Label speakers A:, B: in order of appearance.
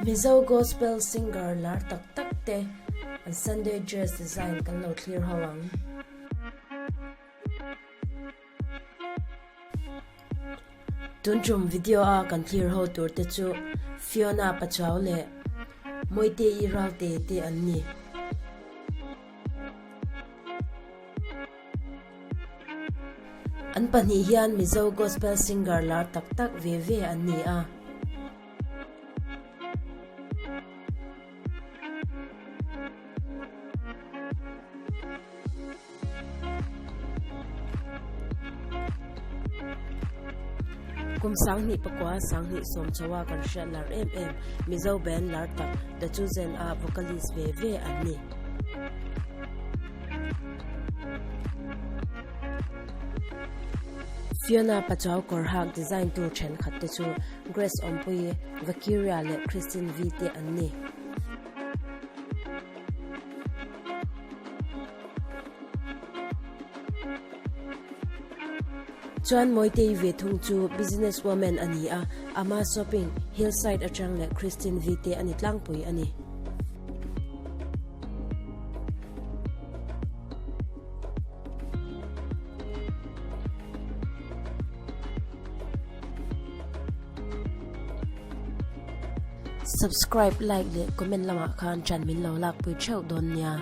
A: Mizo Gospel singer lar tak tak te an Sunday dress design kan lo thlir ho ang. Tun tum video a kan thlir ho tur te chu Fiona Pachuau leh Mawiteii Ralte te an ni. An pahnih hian Mizo Gospel singer lar tak tak ve ve an ni a. Kum 2009 20 chhoa kan hriat lar em em Mizo band lar tak The Chosen a vocalist ve ve an ni. Fiona Pachuau kawr hak design tu thenkhat te chu Grace Awmpuii, Vakiria leh Christine V te an ni. Chuan Mawitei ve thung chu business woman a ni a, ama shopping Hillside atang leh Christine V te a ni tlangpui a ni. Subscribe, like leh comment lamah khan ṭan min lo lakpui ṭheuh dawn nia.